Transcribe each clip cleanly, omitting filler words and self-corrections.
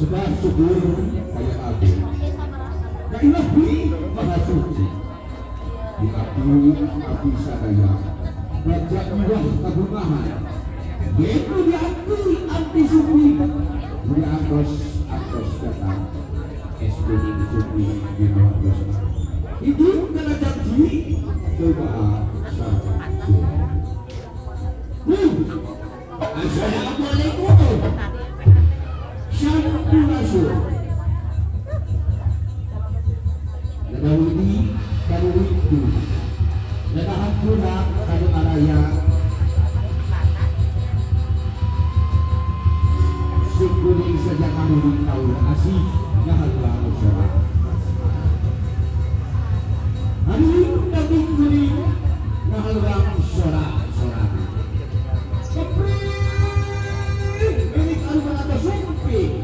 Sebab syukur kaya abdi Kailahi Maha Suci di abdi abdi sadaya baca iwah kabungahan yaitu di abdi abdi suci di atas atas datang SBD suci di bawah itu karena janji coba satu. Assalamualaikum. Sampurasun. Ladawidi kanuwidu. Ladahampura kanu araya. Syukuri saja kamu tahu asih ngahalang usaha. Hari ini kuring ngahalang sora-sora. Kepring milik anu maratos sumpi.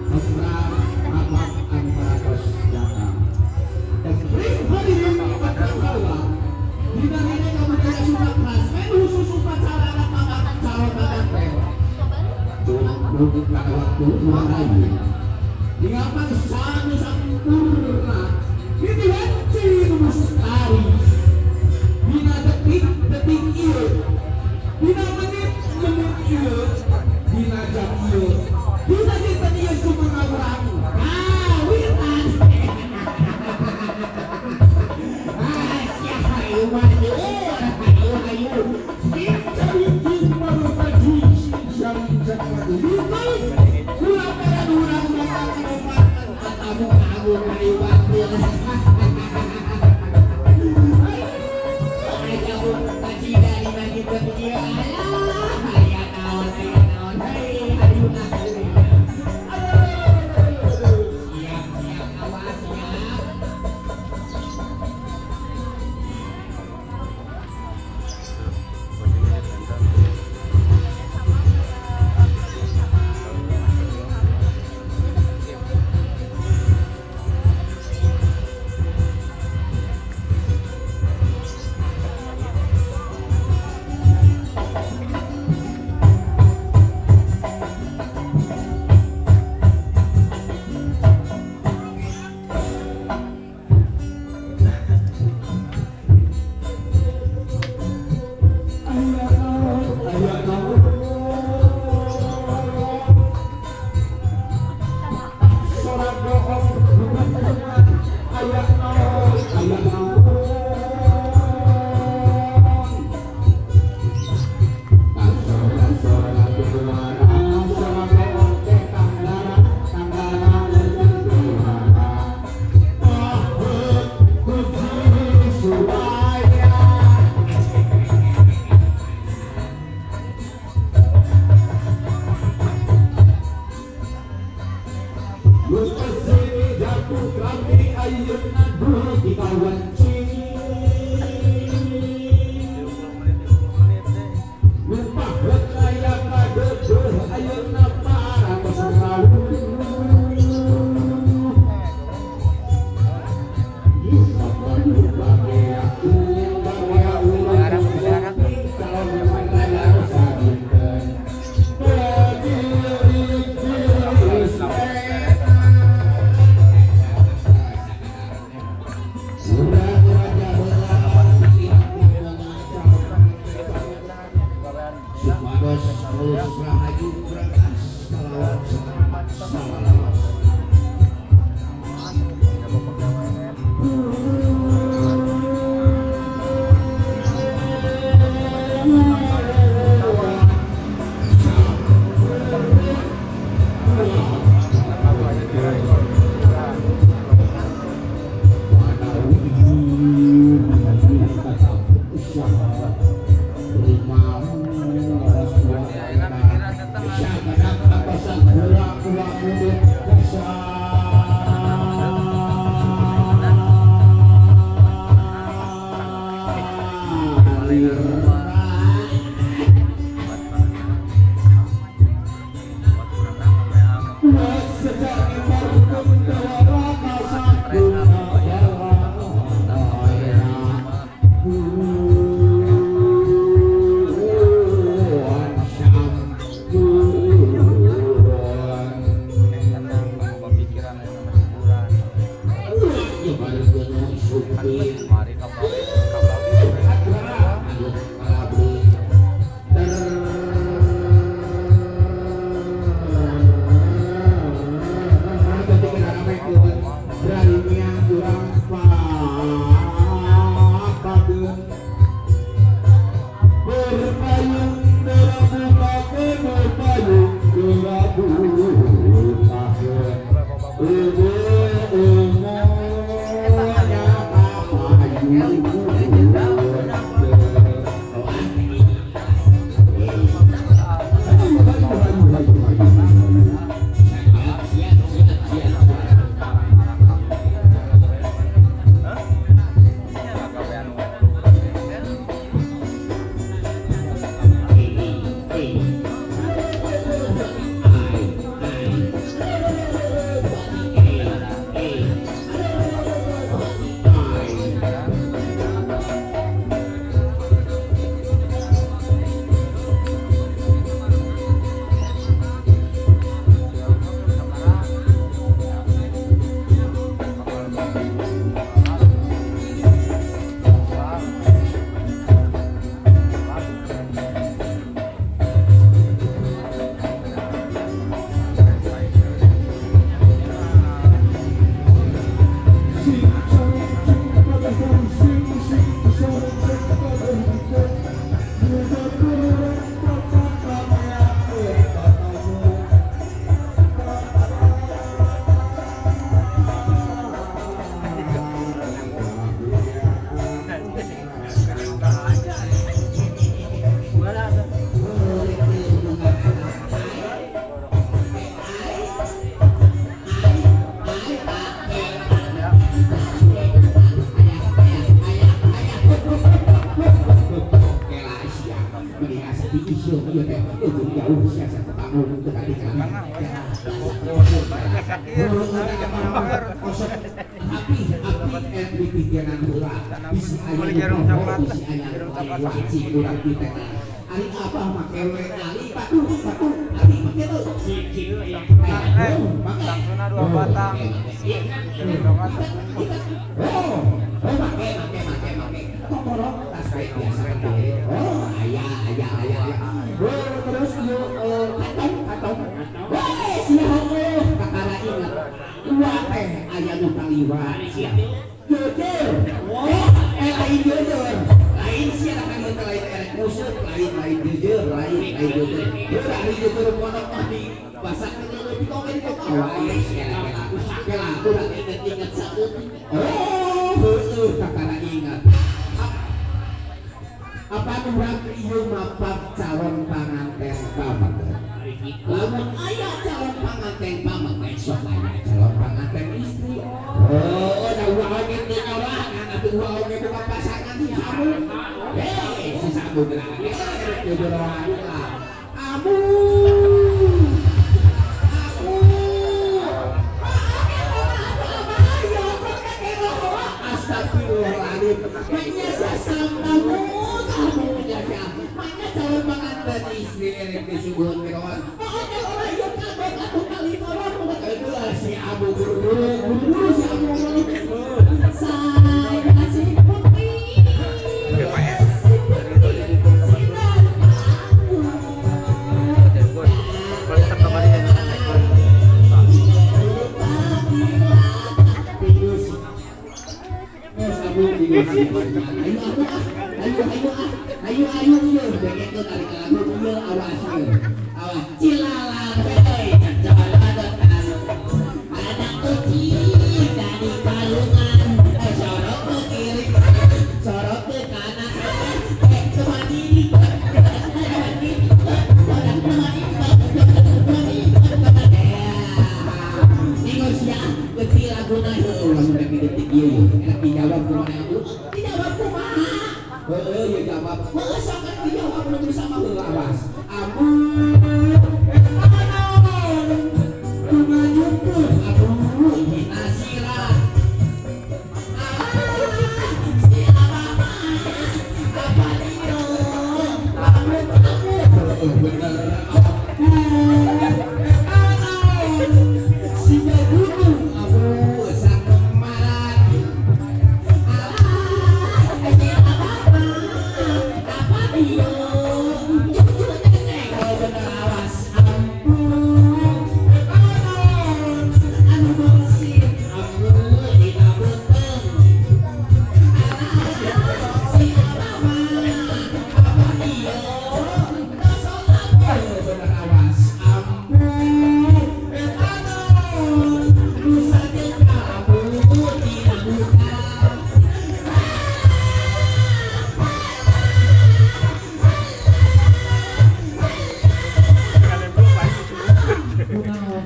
Keprak apak anu maratos datang. Kepring hadirin patang kaula. Dina hene kabudaya Sunda klasmen khusus upacara anak papak calon manten. Tunggu kana waktu rahayu. Dingapan sanu sampurna. Ini wanci nu mustari. Dina detik-detik ieu. Dina menit-menit ieu. Dina jam ieu. Dina dinten ieu kumaha urang kawitan. Ah, sia hayu hayu hayu hayu. Cing marupaji jam jam kula para urang bakal kanopat tatamu agung hayu batil.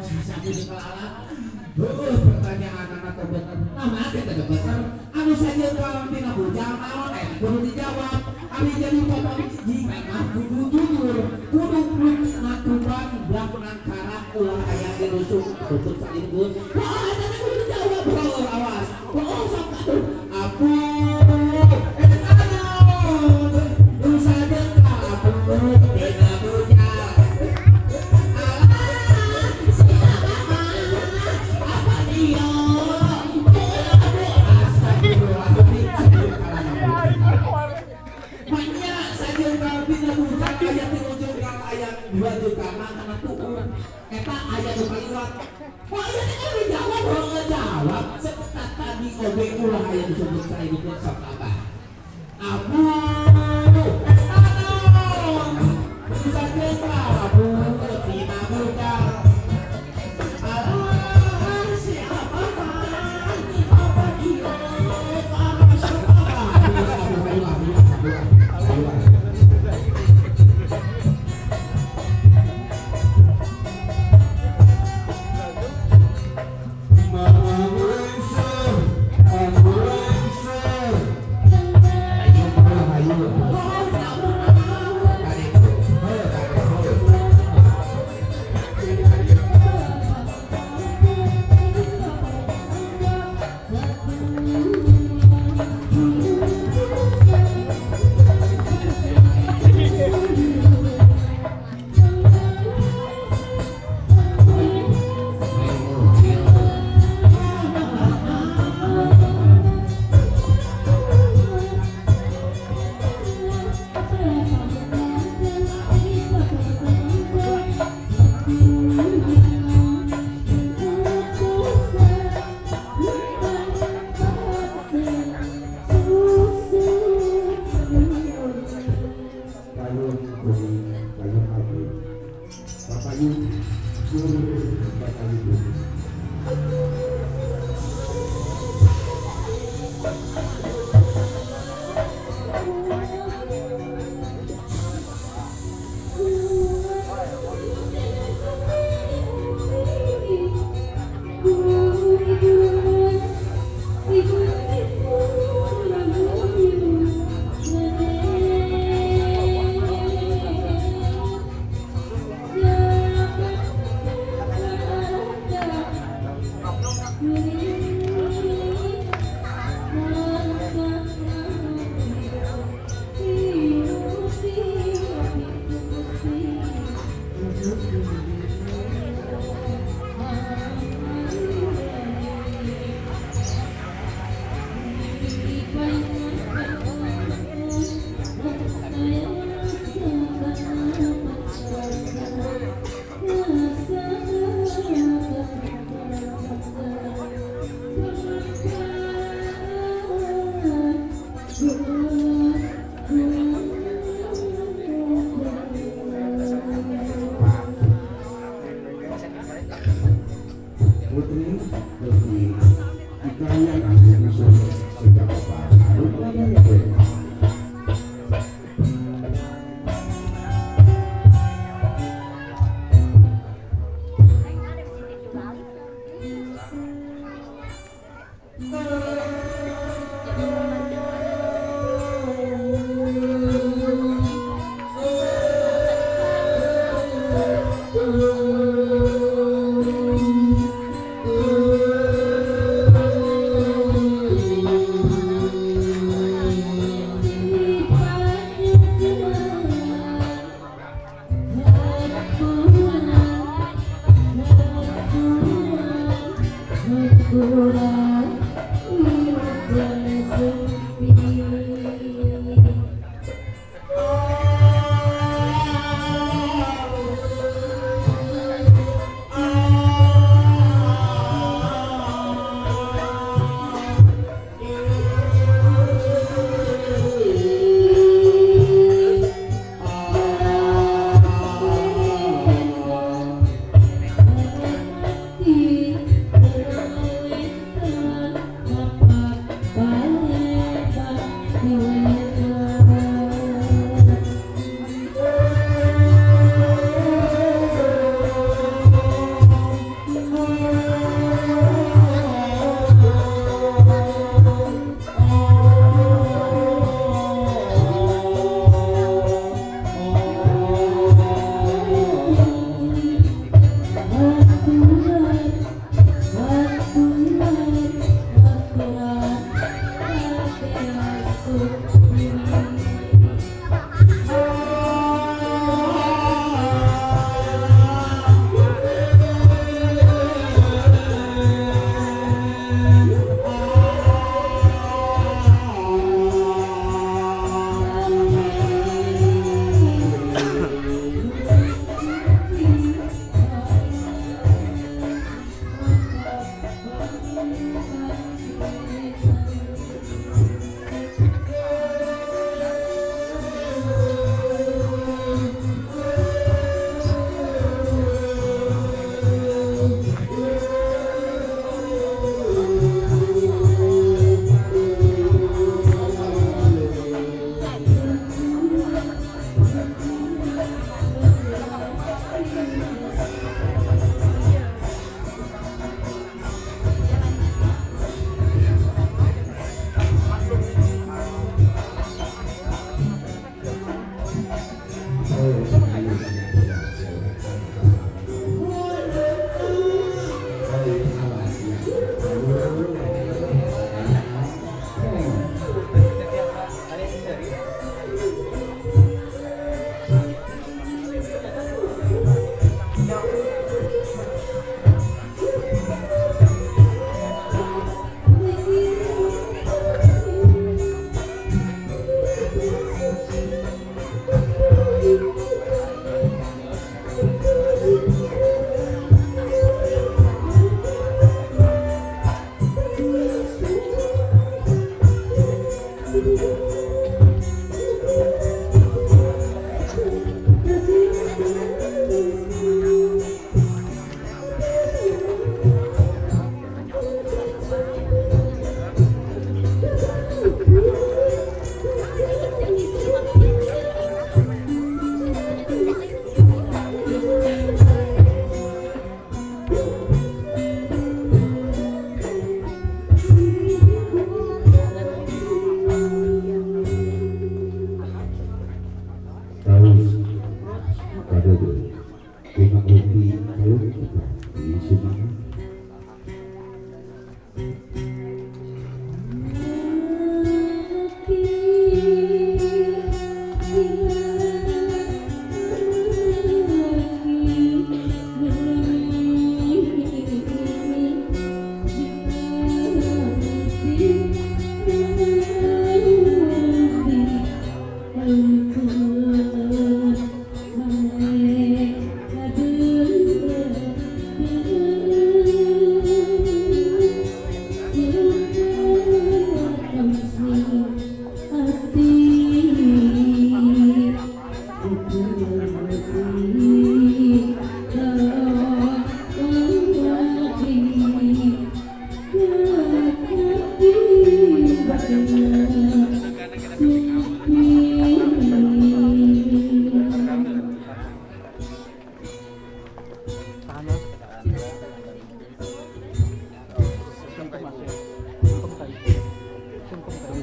Sapu jengkal alat. Heueuh pertanyaan anak teh bener. Nah mah teh bener. Anu sajengkal tina bujal naon eta kudu dijawab. Ari jadi pamajikan mah kudu jujur, kudu ngatuban blak nangkara ulah aya dirusuk tutut salingkun. Wah eta teh kudu dijawab heueuh awas. Heueuh sok atuh. Apuh eta naon? Nu sajengkal apuh tina bujal. Alah siapa mah apa dia? Manya sajengkal tina bujal aya tilu jengkal aya dua jengkal mah kana tuur. Eta aya nu kaliwat. Wah ieu teh kudu dijawab heueuh jawab. Seketat tadi oge ulah aya disebut saeukeun sok abah. Abuh eta naon? Nu sajengkal apuh tina bujal. Alah siapa mah apa dia para sok abah. Aduh, aduh, aduh, aduh. Thank you.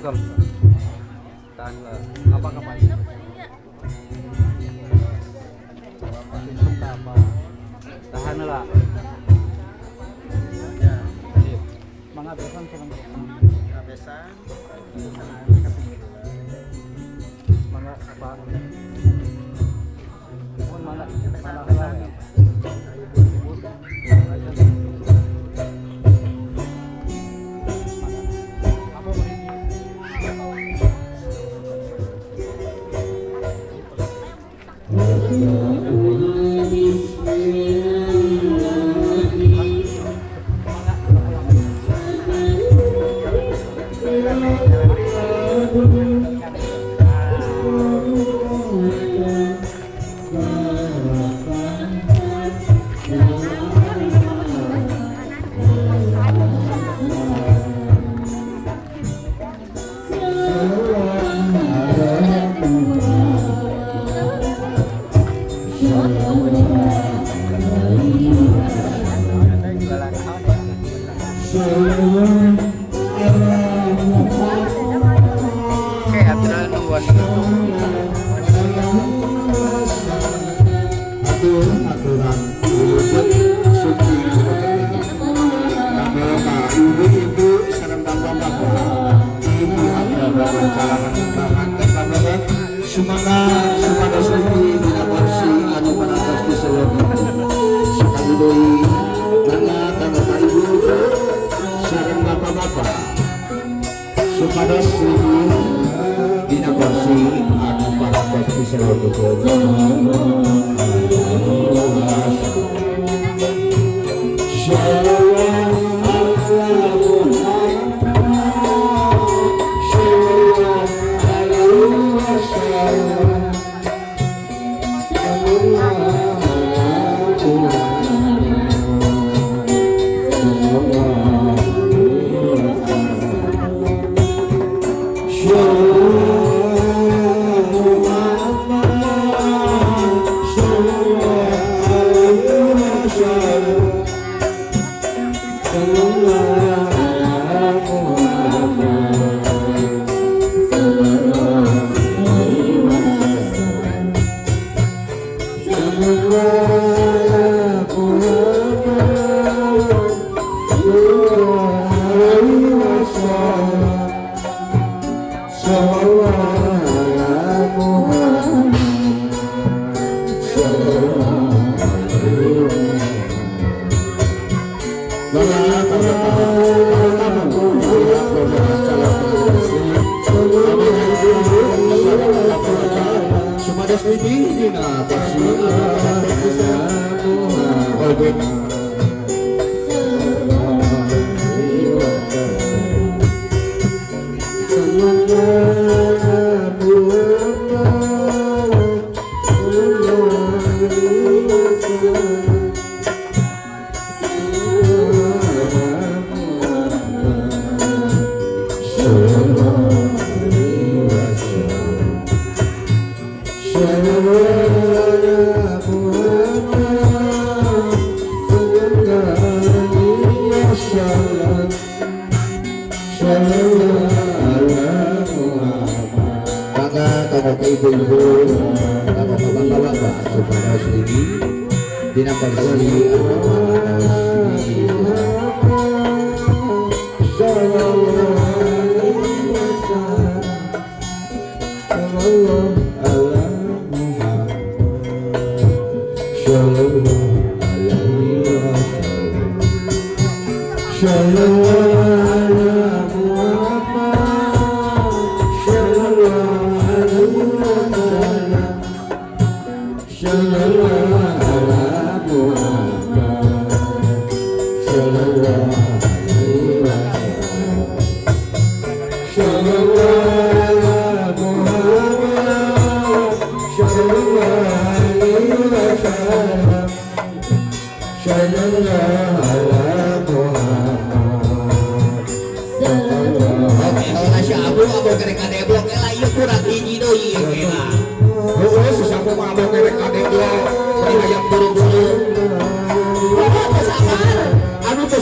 Sungkem. Tahan lah. Apa kapan? Sungkem tak apa? Tahan lah. Ya. Mangga besan seneng. Besan. Mangga apa? Mohon mangga mangga lah.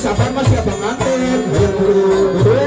Sabar mas ya bang anten, buru buru, buru.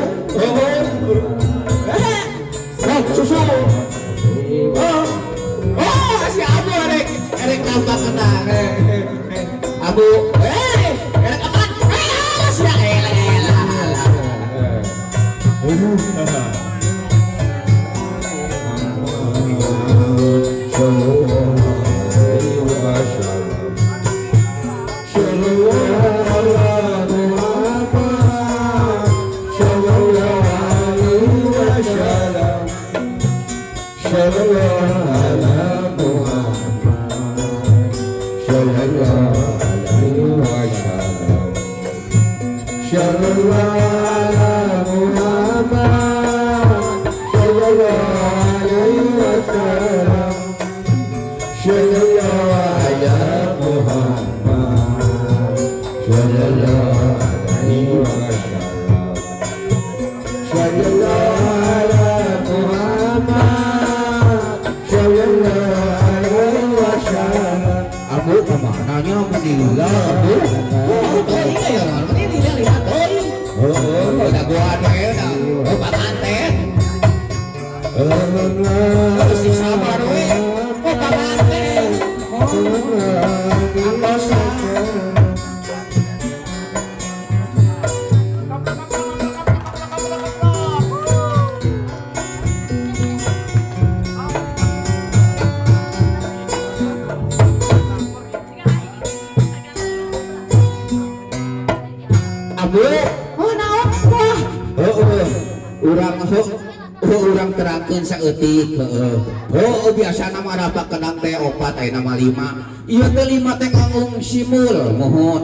Urang terangkeun saeutik heeh. Oh biasana mah rapak kendang teh opat aya nama lima. Ieu teh lima teh kanggo simul muhun.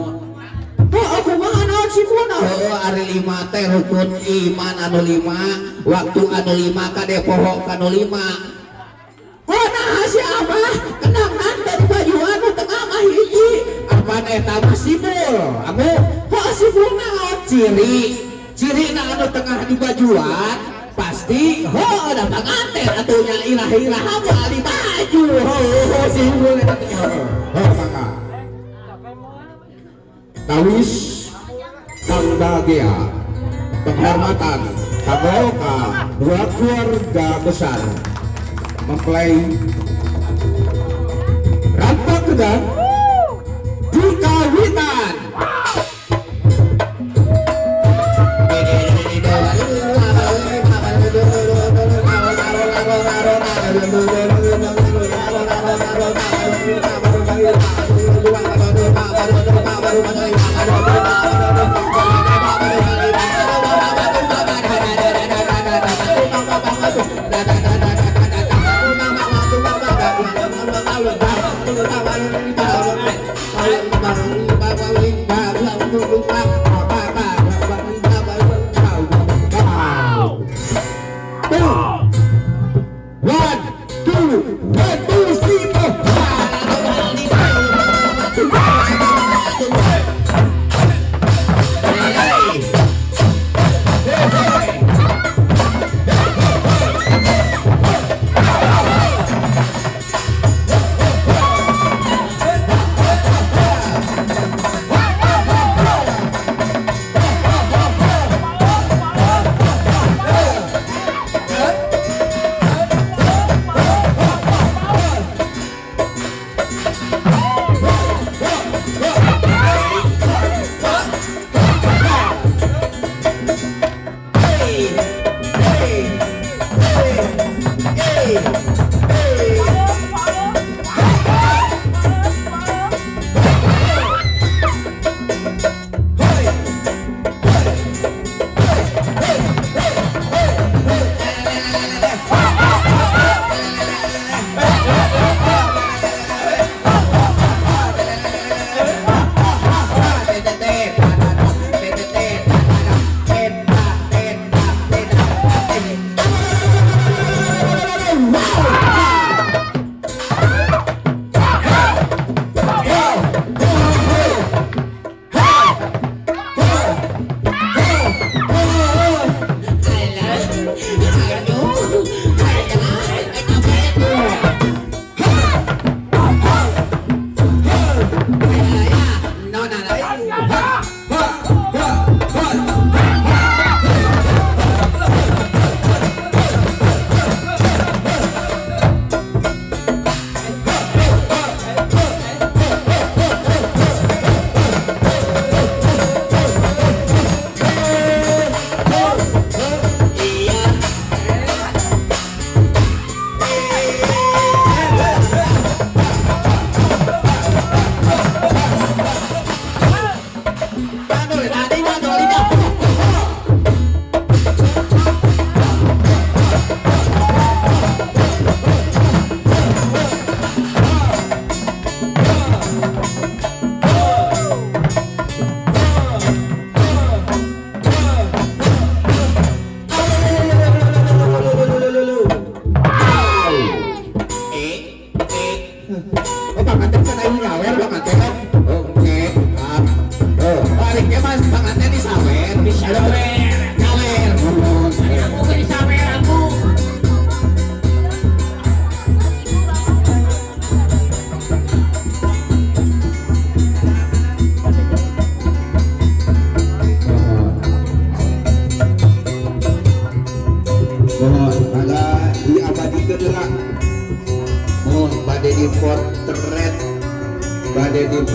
Heuh kumaha naon simulna? Heuh ari lima teh rukun iman anu lima, waktu anu lima kade poho kanu lima. Oh nah si abah kendang teh di baju anu tengah mah hiji. Apaan eta mah simul? Amu heuh simul naon ciri. Cirina anu tengah di bajuan pasti ho ada panganten atunya irah-irah moal di baju ho simbol eta teh ho maka tawis pangbagia penghormatan kanggo ka dua keluarga besar mempelai Rampak Kedang di kawitan.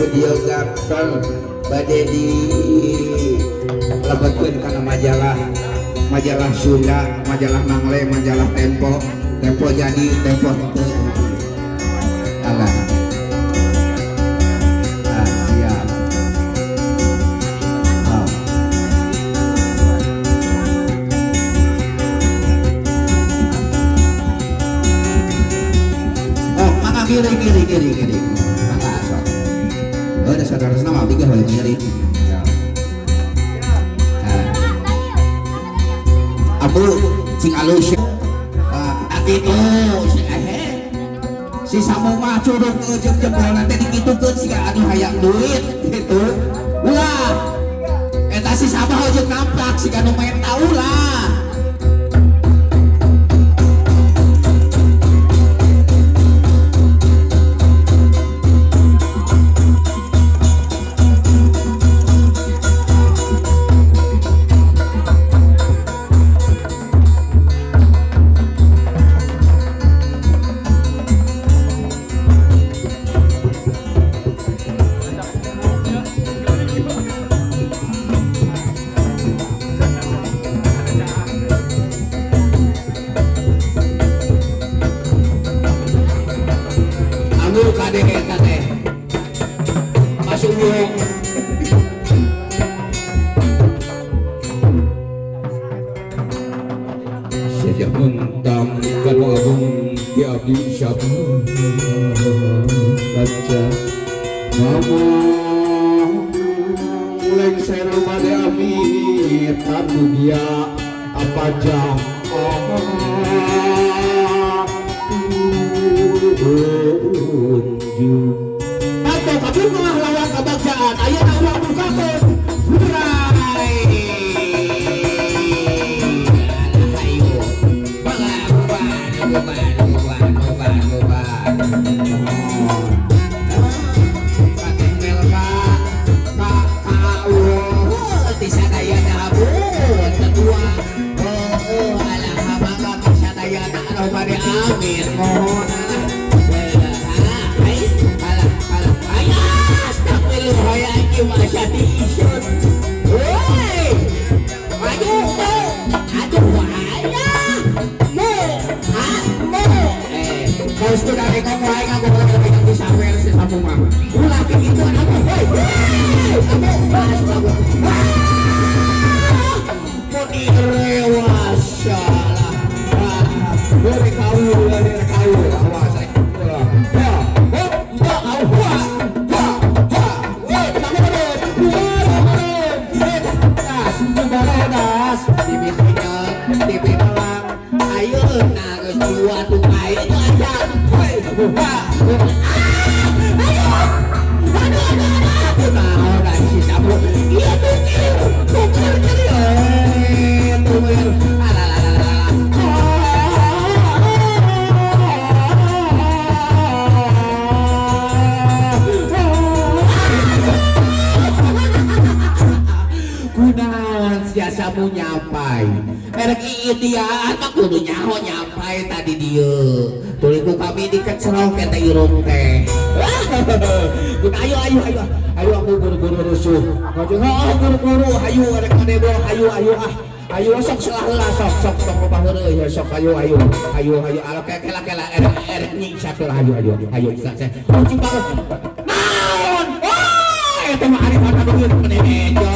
video gampel bade di lebetkeun kana majalah majalah Sunda, majalah Mangle, majalah Tempo, Tempo jadi, Tempo henteu. Alah. Ah, siap. Oh. Oh, maka kiri kiri kiri kiri. Maka sok. Oh, ada saudara nama abdi ge kiri. Abu cing alus itu si samu mah curug jeung jempolna teh dikitukeun siga anu hayang duit gitu ulah eta si sabah jeung nampak siga nu main ulah. Ayo ayo ayo ayo ala kela kela erek nyiksa ayo ayo ayo saya kucing banget naon wah eta mah ari mana duit meneh ejo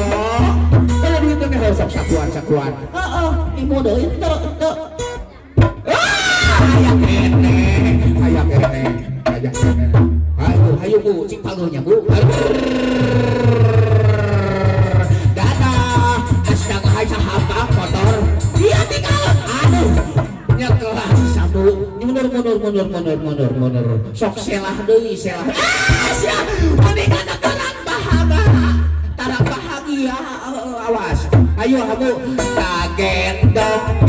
kalau duit teh sok sakuan sakuan heeh ibu deui teu teu aya keneh aya keneh aya keneh ayo ayo Bu cing pagohnya Bu dadah astaga hai sahabat kotor dia tinggal aduh nyekelah sabu mundur mundur mundur mundur mundur mundur sok selah deui selah ah sia menikah tarang bahagia tarang bahagia awas ayo kamu kagendong